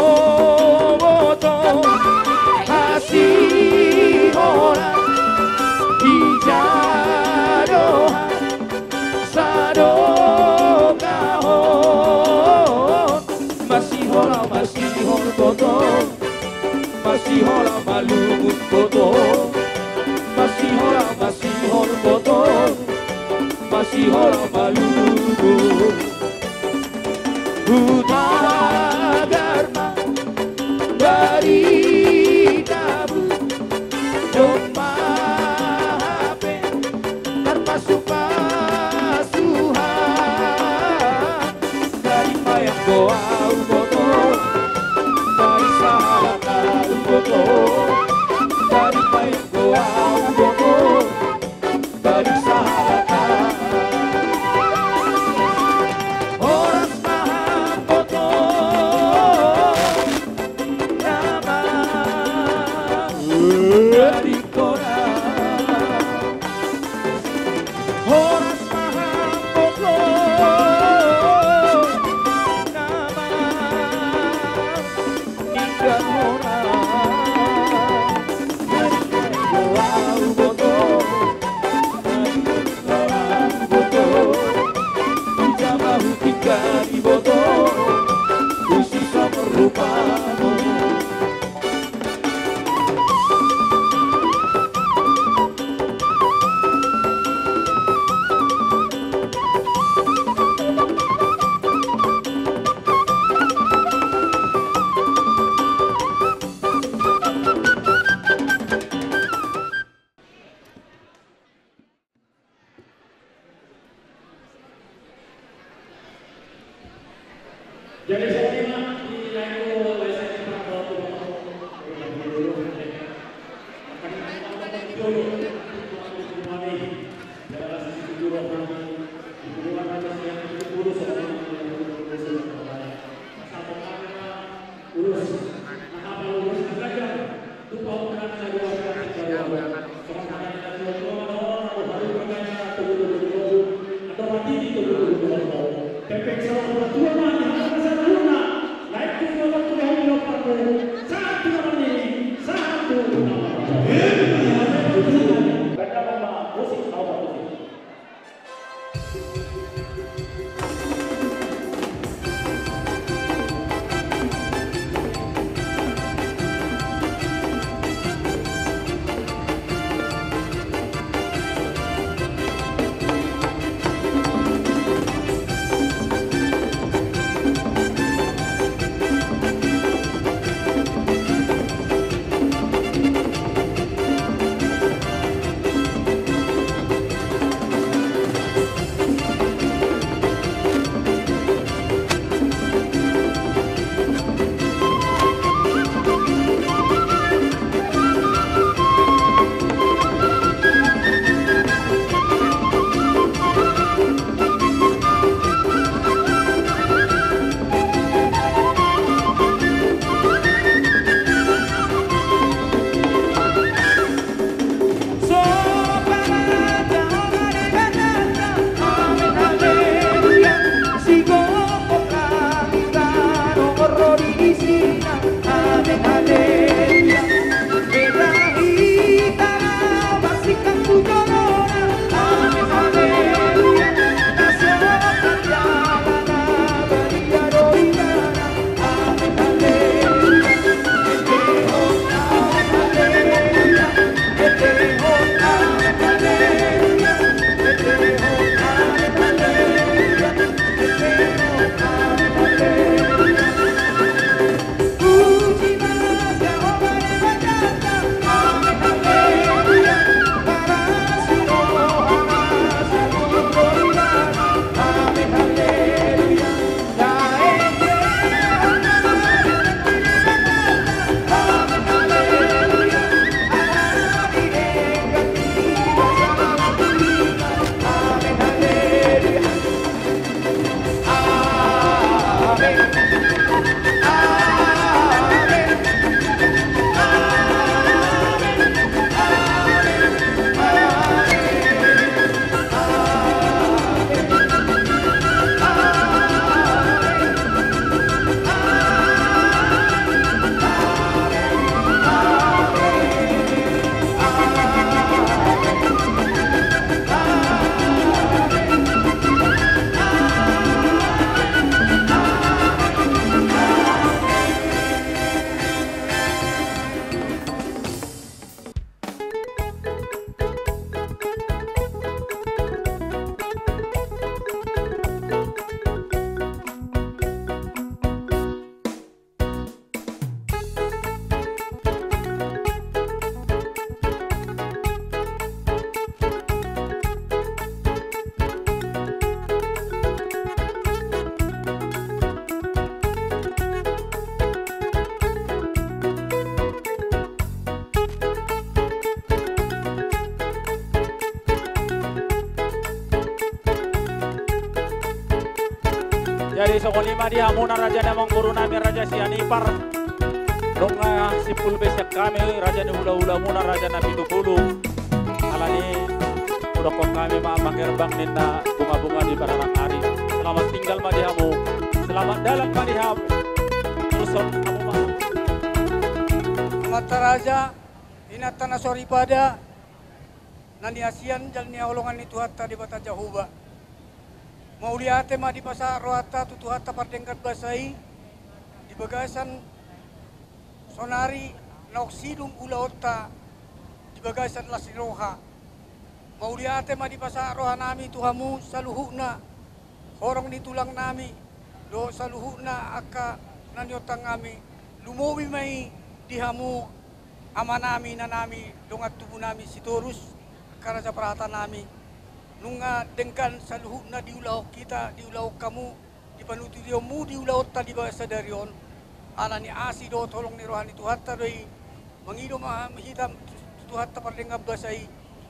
Jadi songon i ma di hamuna raja ni amangboru nami, Raja Sianipar. Dung na simpul be sian hami, raja ni hula-hula muna, raja na pitu pulu. Alani i hudokkon hami ma mangherbang ninna bunga-bunga di bararang ari. Selamat tinggal ma di hamu. Selamat dalan ma di hamu. Terus hamu ma. Amanta raja, inanta na soripada, na niasian jala nihaholongan ni Tuhanta Debata Jahowa. Mauliate ma dipasahat rohanta tu Tuhanta pardenggan basa i, di bagasan sonari naung sidung ulaonta di bagasan las ni roha. Mauliate ma dipasahat rohanami tu hamu saluhutna, horong ni tulangnami, dohot saluhutna angka na niontangngami, lumobi ma i di hamu amanami, inanami, dongan tubunami Sitorus, angka raja parhatanami. Nunga denggan saluhutna diulahon hita, diulahon hamu, di panuturianmu di ulaonta di bagasan sadari on. Alani asi dohot holong ni roha ni Tuhanta do i, mangido ma hita tu Tuhanta pardenggan basa i,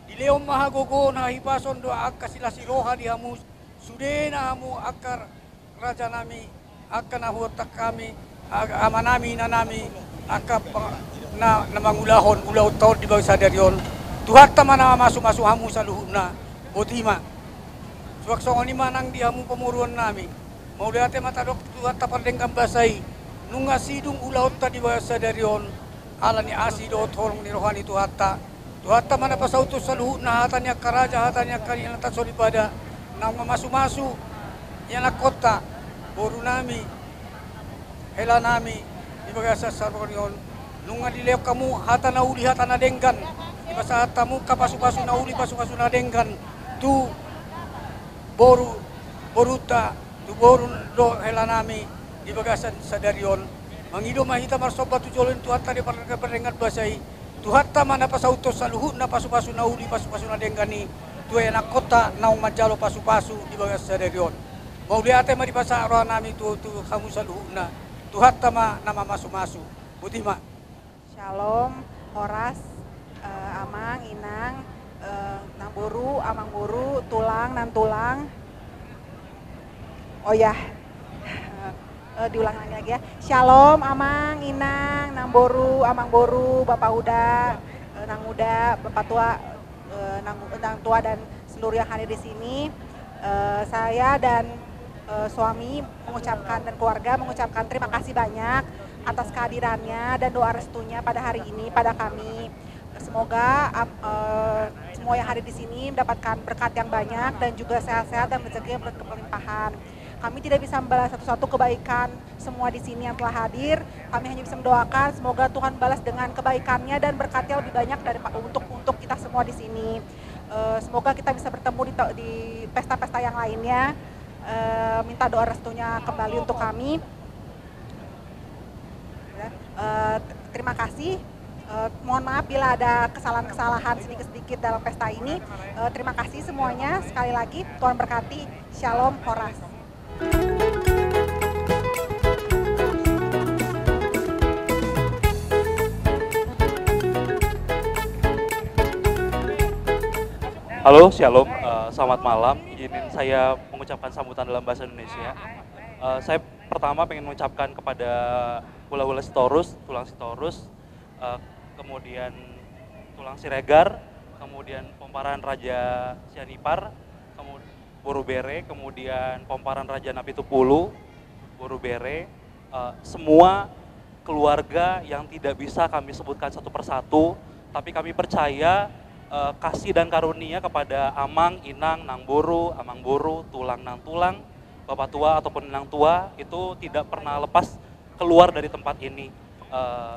dilehon ma hagogoon, hahipason dohot angka silas ni roha di hamu, sudena hamu angka rajanami, angka na huontak hami, a-, amanami, inanami, angka pa-, na, na mangulahon ulaonta on di bagasan sadari on. Tuhanta ma na mamasu-masu hamu saluhutna. Boti ma. Suang songon i ma nang di hamu pamoruonnami. Mauliate ma tadok tu Tuhanta pardenggan basa i, nunga sidung ulaonta di bagasan sadari on, alani asi dohot holong ni roha ni Tuhanta. Tuhanta ma na pasauthon saluhutna hata ni angka raja, hata ni angka inanta soripada, naung mamasu-masu ianakkonta, borunami, helanami, di bagasan sadari on. Nunga dilehon hamu hata na uli, hata na denggan, dipasahat hamu angka pasu-pasu na uli, pasu-pasu na denggan tu boru, borunta, tu boru dohot helanami di bagasan sadari on. Mangido ma hita marsomba tu jolo ni Tuhanta di pardenggan basa i. Tuhanta ma na pasauthon saluhutna pasu-pasu na uli, pasu-pasu na denggan i tu ianakkonta naung manjalo pasu-pasu di bagasan sadari on. Mauliate ma dipasahat rohanami tu, tu hamu saluhutna. Tuhanta ma na mamasu-masu. Boti ma. Shalom, horas, eh, amang, inang, eh, namboru, amangboru, tulang, nantulang. Oh ya, eh, diulang lagi, lagi ya. Shalom, amang, inang, namboru, amangboru, bapak uda, eh, nang uda, bapak tua, eh, nang, nang tua dan seluruh yang hadir di sini. Eh, saya dan, eh, suami mengucapkan, dan keluarga mengucapkan terima kasih banyak atas kehadirannya dan doa restunya pada hari ini pada kami. Semoga ap- eh, semua yang hadir di sini mendapatkan berkat yang banyak dan juga sehat-sehat dan rezeki yang berkelimpahan. Kami tidak bisa membalas satu-satu kebaikan semua di sini yang telah hadir. Kami hanya bisa mendoakan semoga Tuhan balas dengan kebaikannya dan berkatnya lebih banyak dari untuk untuk kita semua di sini. Eh, semoga kita bisa bertemu di, di pesta-pesta yang lainnya. Eh, minta doa restunya kembali untuk kami. Eh, terima kasih. Eh, mohon maaf bila ada kesalahan-kesalahan sedikit-sedikit dalam pesta ini. Eh, terima kasih semuanya. Sekali lagi, Tuhan berkati. Shalom, horas. Halo, shalom. Eh, selamat malam. Izinin saya mengucapkan sambutan dalam bahasa Indonesia. Eh, saya pertama pengen mengucapkan kepada hula-hula Sitorus, tulang Sitorus, eh, kemudian tulang Siregar, kemudian pomparan Raja Sianipar, kemudian Boru Bere, kemudian pomparan Raja Napitupulu, Boru Bere, eh, semua keluarga yang tidak bisa kami sebutkan satu persatu, tapi kami percaya eh, kasih dan karunia kepada amang, inang, nang boru, amang boru, tulang, nang tulang, bapak tua ataupun nang tua itu tidak pernah lepas keluar dari tempat ini. Eh,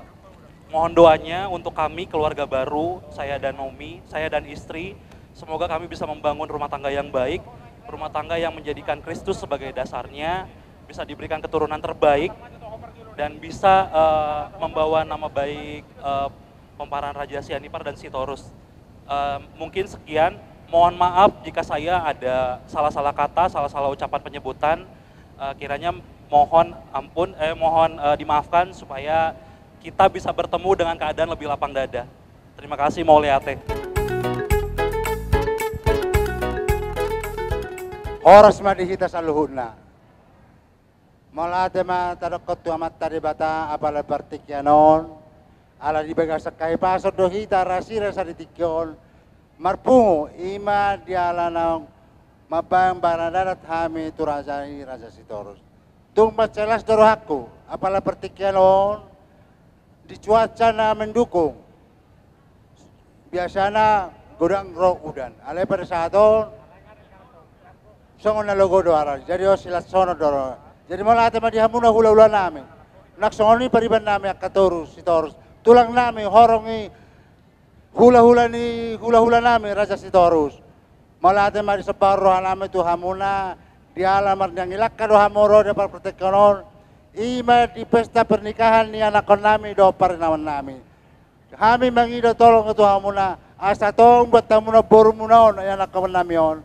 mohon doanya untuk kami keluarga baru, saya dan Nomi, saya dan istri, semoga kami bisa membangun rumah tangga yang baik, rumah tangga yang menjadikan Kristus sebagai dasarnya, bisa diberikan keturunan terbaik dan bisa eh, membawa nama baik eh, pomparan Raja Sianipar dan Sitorus. Eh, mungkin sekian. Mohon maaf jika saya ada salah-salah kata, salah-salah ucapan penyebutan. Eh, kiranya mohon ampun, eh, mohon eh, dimaafkan supaya kita bisa bertemu dengan keadaan lebih lapang dada. Terima kasih, mauliate. Horas ma di hita saluhutna. Mauliate ma tadokkon tu Amanta Debata apala partingkian on, ala di bagasan hahipason do hita rasirasa di tingki on marpungu, ima di ala naung mambahen barang adat hami tu raja i, Raja Sitorus. Tung mansai las do rohangku apala partingkian on di cuaca na mendukung. Biasana godang ro udan, alai pada saat on songon na logo do arani. Jadi on silas sonon do ro. Jadi mauliate ma di hamuna hulahula nami. Nang songon i pariban nami angka toru Sitorus, tulang nami horong i, hulahula ni hulahula nami Raja Sitorus. Mauliate ma di sombahon roha nami tu hamuna, di ala marniang ilangka do hamu ro di apala partingkian on, ima di pesta pernikahan ni anakkon nami dohot parinaon nami. Hami mangido tolong tu hamuna asa tong buat hamuna borumuna on, ianakkon nami on,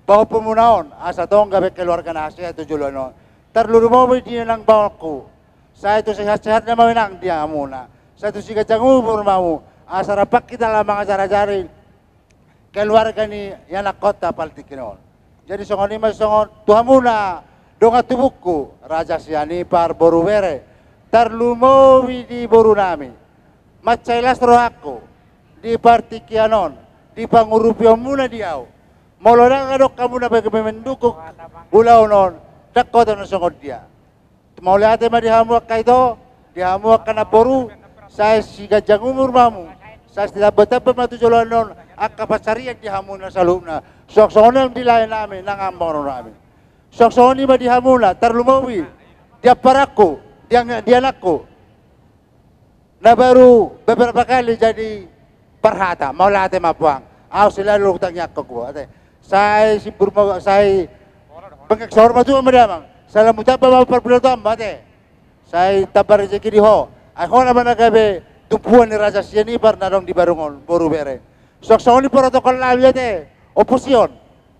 pahompu muna on, asa tong gabe keluarga na sehat tu joloan on. Tarlumobi di inang baoku, sai tu sehat-sehat ni hamuna inang di hamuna, sai tu siganjang umur ma hamu, asa rap hita laho mangajar-ajari keluarga ni ianakkonta partingkian on. Jadi songon i ma songon tu hamuna dongan tubungku, Raja Sianipar, Boru Bere, tarlumobi di boru nami. Mansai las rohangku di partingkian on, di pangurupionmuna di au. Molo ndang adong hamuna bagabe mendukung ulaon on, ndang hot na songon dia. Mauliate ma di hamu angka ito, di hamu angka namboru, sai siganjang umur ma hamu, sai sitamba-tamba ma tu joloan on angka pansarian di hamu na saluhutna. Suang songon on di lae nami nang amang boru nami. Suang songon i ma di hamuna, tarlumobi di amparangku, di ang- di anakku. Na baru beberapa kali jadi parhata, mauliate ma puang. Au selalu hutangiangkon ho ate. Sai simbur ma sai bengkek saur matua ma damang. Sai lam hutamba ma parpilatuam ate. Sai tamba rejeki di ho. Ai ho nama na gabe tumpuan ni Raja Sianipar na adong di Barung on, Boru Bere. Suang songon i protokol nami ate. Opusion.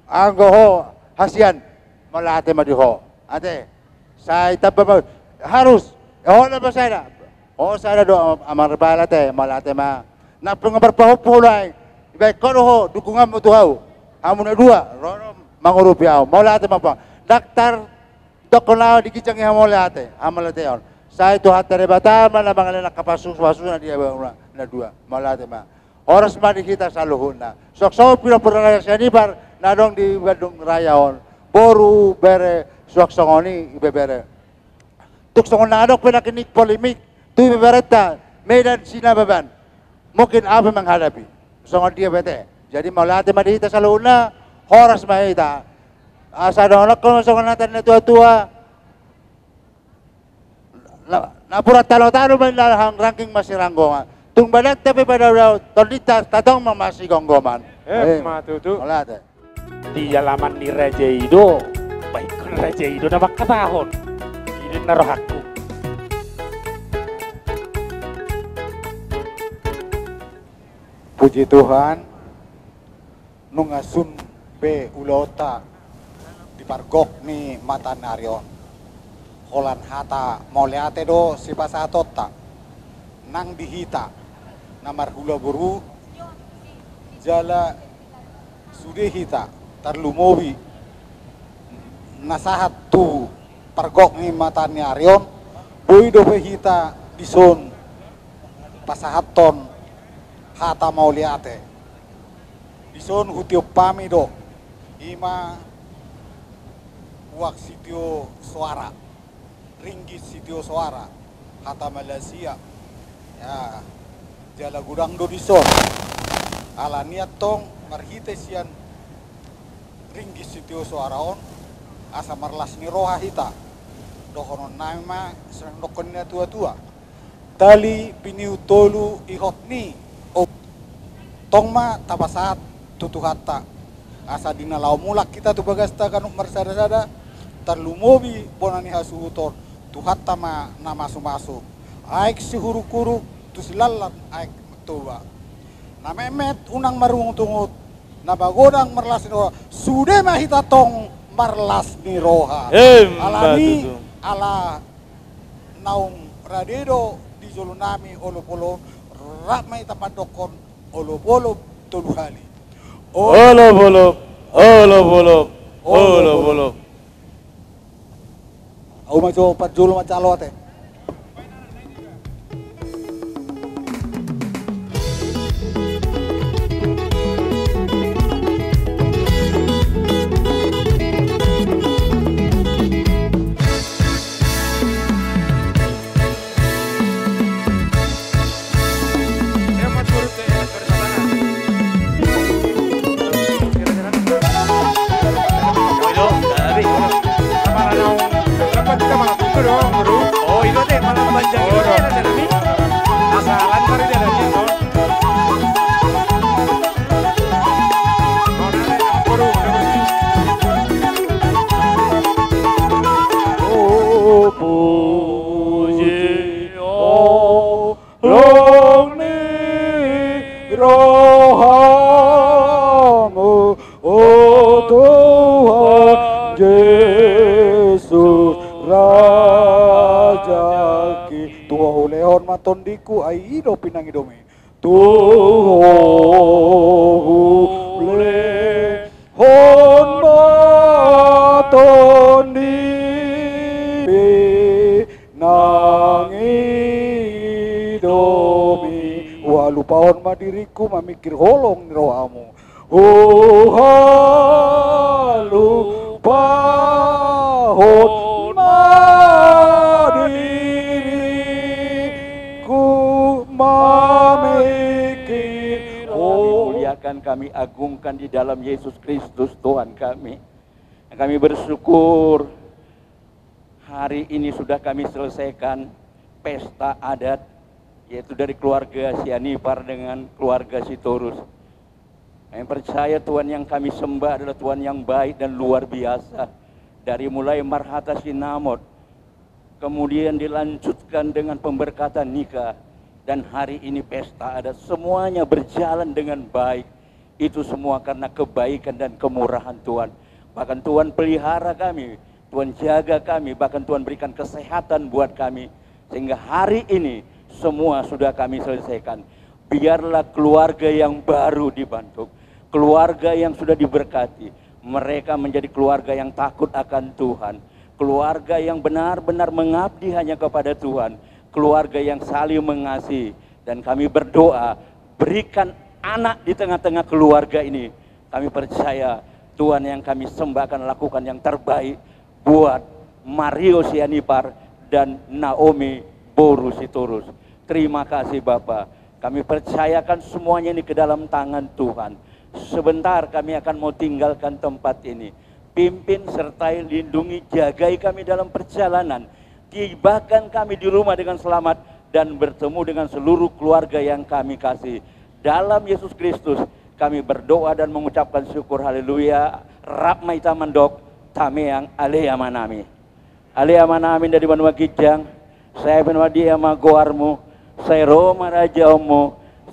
Anggo ho hasian, mauliate ma di ho ate. Sai tamba ma harus ho na basada. Ho sada do amang Rebal ate, mauliate ma. Nampuna marpahompu ho lae, ibaen ho do ho dukunganmu tu hau. Hamu na dua ro do mangurupi au, mauliate ma puang. Ndang tardokkon au di ginjang i hamauliate, hamauliateon. Sai Tuhanta Debata ma na mangalehon angka pasupasu na di hamuna na dua, mauliate ma. Horas ma di hita saluhutna. Suang songon pinompar ni Raja Sianipar na adong di Bandung Raya on, boru bere, suang songon i ibebere. Tung songon na adong pe nangkin polemik tu ibabarenna Medan Sinababan, mungkin au pe menghadapi. Songon dia bete. Jadi mauliate ma di hita saluhutna, horas ma hita. Asa dohonon songon hata ni na tua-tua, na, napuran tano-tano ma indahan, rangging ma siranggongan. Tung badanta pe padao-dao, tondinta tatong ma masigomgoman. Emma tutu. Mauliate. Di alaman ni raja i do, baen raja i do na mangkatahon. I do na rohangku. Puji Tuhan, nunga sun be ulaonta di pargok ni mataniari on. Holan hata mauliate do sipasahatonta nang di hita na marhula boru, jala sude hita tarlumobi na sahat tu pargok ni mataniari on, boi dope hita dison pasahathon hata mauliate. Dison hutiop hami do, i ma uang sitio soara, ringgit sitio soara, hata Malaysia. Ya, jala godang do dison. Alani antong marhite sian ringgit sitio soara on, asa marlas ni roha hita. Dohonon nami ma songon dohonon ni na tua-tua. Tali piniu tolu ihot ni, o, tong ma tapasahat tu Tuhanta. Asa di na laho mulak hita tu bagasta ganup marsada-sada, tarlumobi bona ni hasuhuton, Tuhanta ma na masu-masu. Aek Sihuruk-huruk tu Silallan aek Toba. Na metmet unang marungut-ungut, na magodang marlas ni roha, sude ma hita tong marlas ni roha. Emma tutu. Alani, ala naung rade do di jolo nami olop-olop, rap ma hita mandokkon olop-olop tolu hali. Olop-olop, olop-olop, olop-olop. Au ma jo parjolo ma calo ate. Holong ni rohamu, o Tuhan Jesus Rajaki. Tua hulehon ma tondingku, ai i do pinangidomi. Tua hulehon ma tondingku, pinangidomi. Huhalupahon ma diringku mamingkir holong ni rohamu. Huhalupahon ma diringku mamingkir holong. Kami muliakan, kami agungkan di dalam Yesus Kristus Tuhan kami. Kami bersyukur hari ini sudah kami selesaikan pesta adat, yaitu dari keluarga Sianipar dengan keluarga Sitorus. Kami percaya Tuhan yang kami sembah adalah Tuhan yang baik dan luar biasa. Dari mulai marhata sinamot, kemudian dilanjutkan dengan pemberkatan nikah, dan hari ini pesta adat, semuanya berjalan dengan baik. Itu semua karena kebaikan dan kemurahan Tuhan. Bahkan Tuhan pelihara kami, Tuhan jaga kami, bahkan Tuhan berikan kesehatan buat kami. Sehingga hari ini semua sudah kami selesaikan. Biarlah keluarga yang baru dibentuk, keluarga yang sudah diberkati, mereka menjadi keluarga yang takut akan Tuhan, keluarga yang benar-benar mengabdi hanya kepada Tuhan, keluarga yang saling mengasihi. Dan kami berdoa, berikan anak di tengah-tengah keluarga ini. Kami percaya Tuhan yang kami sembah akan lakukan yang terbaik buat Mario Sianipar dan Naomi boru Sitorus. Terima kasih Bapa. Kami percayakan semuanya ini ke dalam tangan Tuhan. Sebentar kami akan mau tinggalkan tempat ini. Pimpin, sertai, lindungi, jagai kami dalam perjalanan. Tibakan kami di rumah dengan selamat dan bertemu dengan seluruh keluarga yang kami kasih. Dalam Yesus Kristus kami berdoa dan mengucapkan syukur. Haleluya. Rap ma hita mandok, tame ang Ale Amanami. Ale Amanami na di banua ginjang, sai pinarbadia ma goarmu, sai ro ma harajaonmu,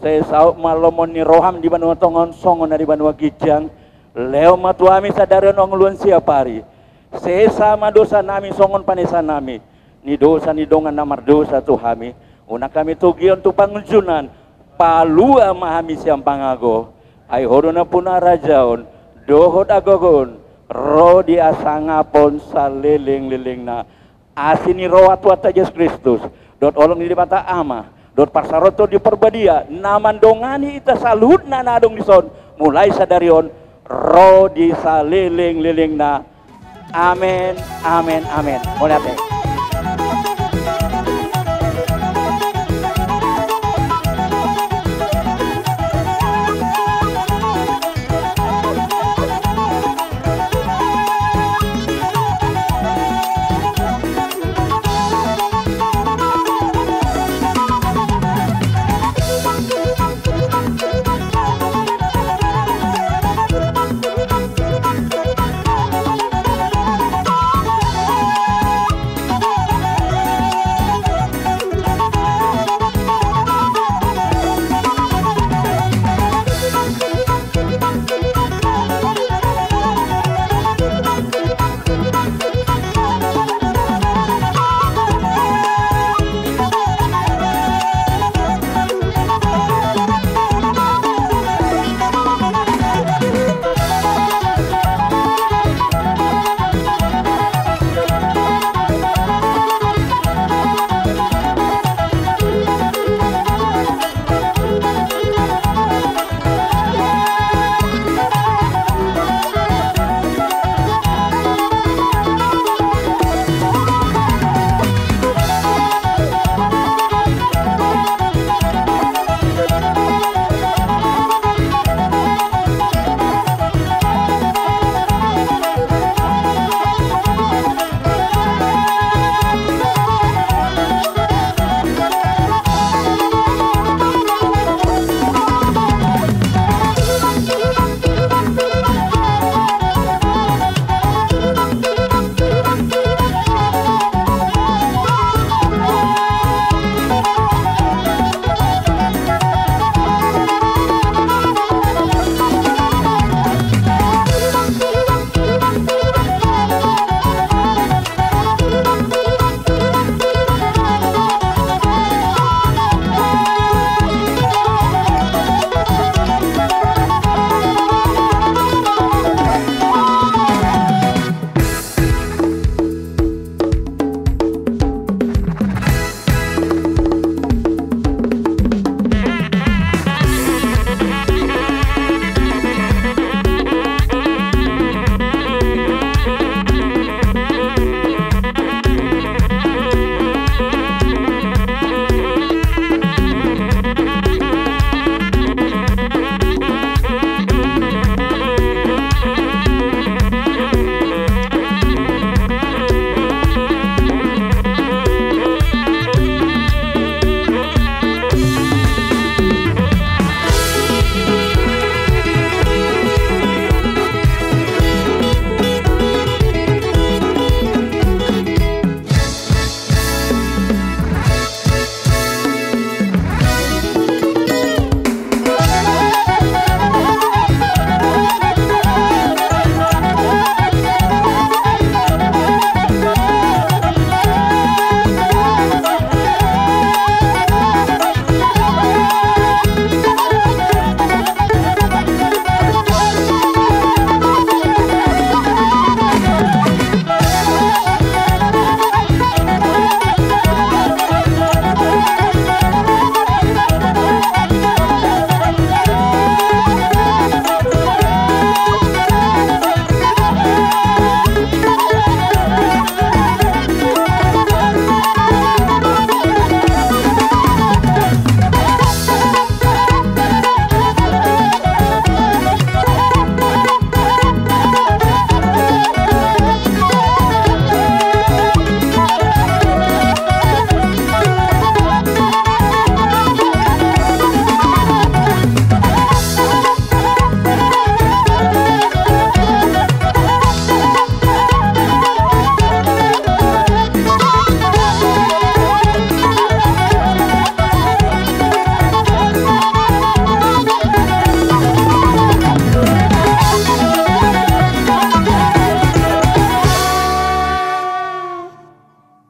sai saut ma lomo ni roham di banua tonga on songon na di banua ginjang. Lehon ma tu hami sadari on hangoluan siapari. Sesa ma dosanami songon panesanami ni dosa ni dongan na mardosa tu hami. Unang hami togihon tu pangunjunan, palua ma hami sian pangago. Ai Ho do nampuna harajaon dohot hagogoon, ro di hasangapon salelenglelengna. Asi ni roha Tuhanta Jesus Kristus, dohot holong ni Debata Ama, dohot parsaroton ni Parbadia, na mandongani hita saluhutna na adong dison, mulai sadari on ro di salelenglelengna. Amen, amen, amen. Mauliate.